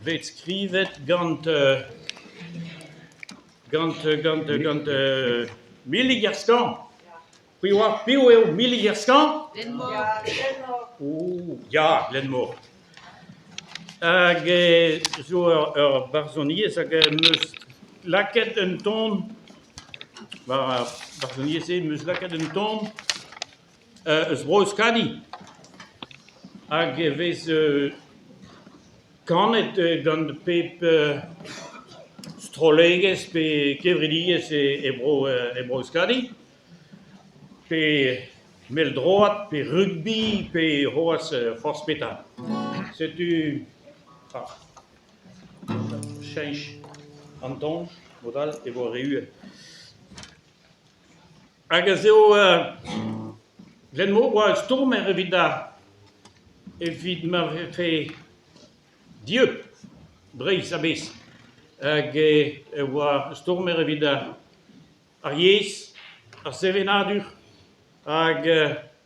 Bet skrivet gant gant gant gant Billig ar Skañv. Piv oa piv eo Billig ar Skañv ? Oh ya, Glenmor. Hag zo ur barzhoniezh hag em eus lakaet un ton war ar barzhoniezh-se em eus lakaet un ton eus Bro-Euskadi hag e vez kanet gant pep strollegezh pe kevredigezh e Bro-Euskadi pe mell-droad pe rugbi pe c'hoazh forzh petra. Setu cheñch an ton mod all e vo re uhel. Hag ez eo Glenmor oa ur stourmer evit ar evit ma vefe dieub Breizh a-bezh. Hag e oa stourmer evit ar yezh, ar sevenadur hag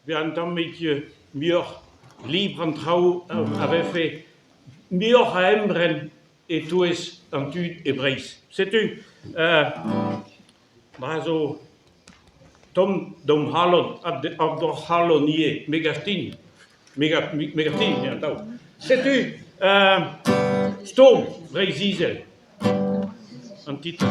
bezañ un tammig muioc'h libr an traoù a vefe muioc'h a emren e-touez an tud e Breizh. Setu Dra zo tomm d'hom c'halon ha d'hor c'halon ivez, me 'gav din. Me 'gav me 'gav din atav. Setu stourm Breizh-Izel an titl.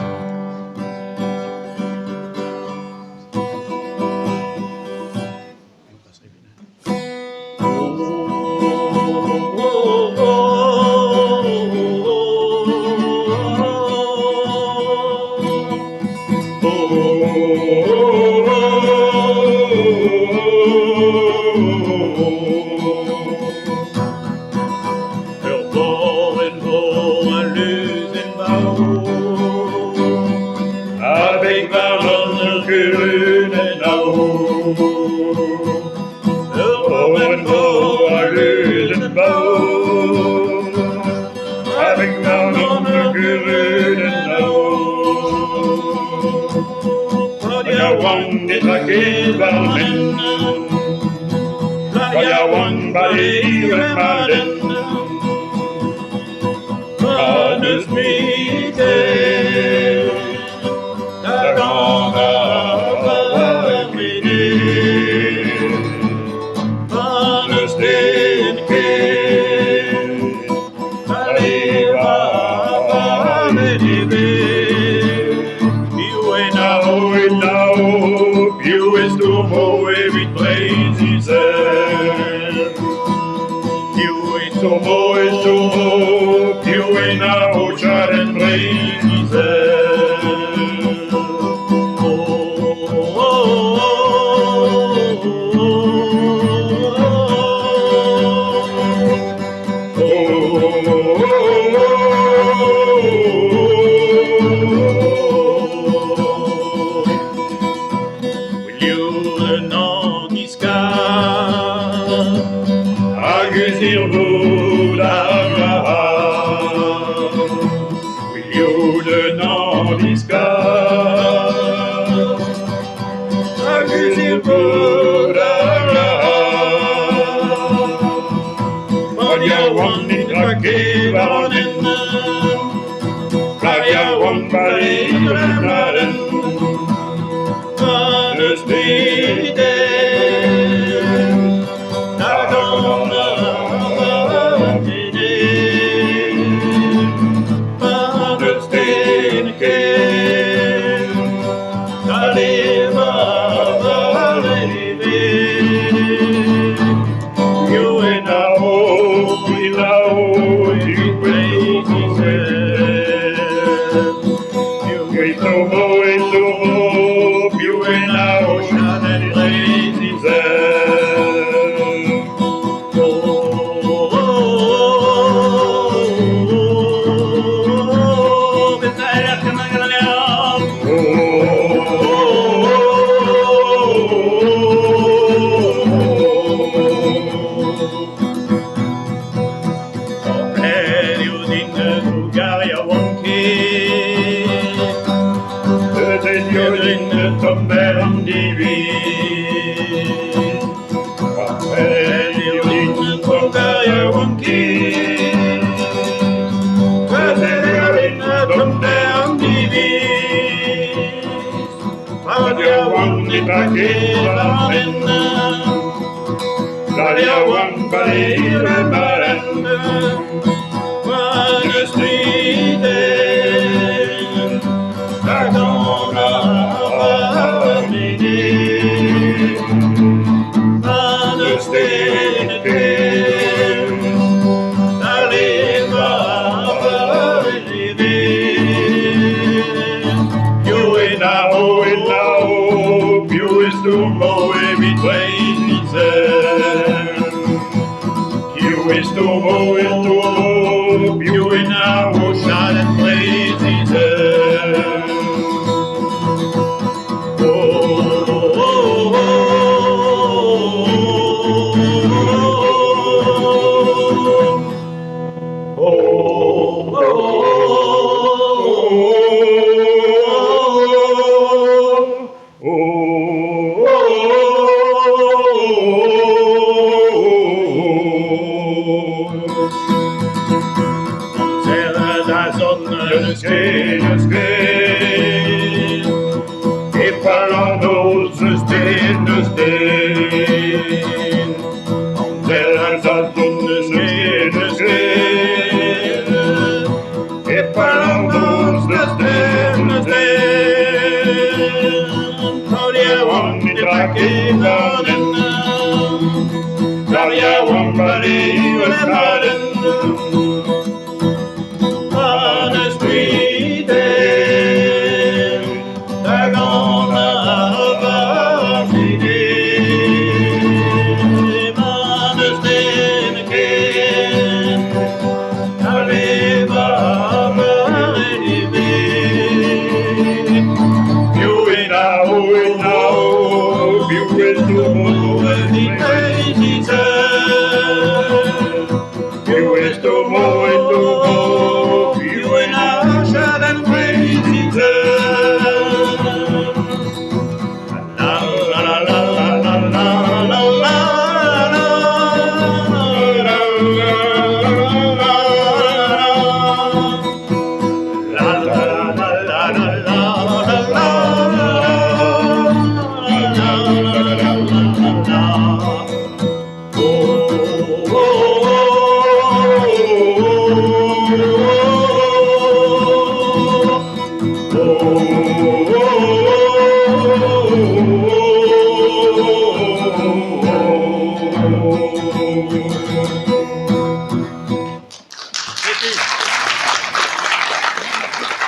Ur vorenn vo aluzenn baour Abeg warnon ur gurunenn aour Ur vorenn vo aluzenn baour Abeg warnon ur gurunenn aour Pa yaouank netra ket war an hent Pa yaouank bale ma lenn Pa n'eus mui den da ganañ war ene Pa n'eus den ken da levañ war ene Piv eo eno, piv e stourmo evit Breizh-Izel? Piv e stourmo, e stourmo, piv eo chadenn Breizh-Izel? Hag eus hirvoud ar glac'har Gwilhoù un an diskar Hag eus hirvoud ar glac'har Pad yaouank netra ket war an hent Pad yaouank bale dre Pa n'eus bet den da ganañ ene Pa n'eus den ken da levañ war ene Piv en a-raok, piv a-raok, Breizh-Izel? ne dra ket war an hent. Dall yaouank bale war hent Ma n'eus mui den da ganañ va ene. Ma n'eus den ken da levañ va ene. Piv eo nao eo nao, piv e stourmo evit Breizh-Izel? Piv e stourmo e stourmo, piv eo nao chadenn Breizh-Izel? Oh oh oh oh oh oh. Amzer da zont n'eus ket, n'eus ket. E-pad an noz n'eus den, n'eus den. Amzer da zont n'eus ket, n'eus ket. E-pad an noz n'eus den, n'eus den. Paotr yaouank ne dra ket war an hent. Plac'h yaouank bale war an hent. Ma n'eus mui den da ganañ va ene. Ma n'eus den ken da levañ va ene. Piv eo nao eo nao, piv e stourmo evit Breizh-Izel? Piv e stourmo e stourmo, piv eo nao chadenn Breizh-Izel? La la la la la la la la la la la La la la la la la la la la la la. Oh oh oh oh oh. Setu.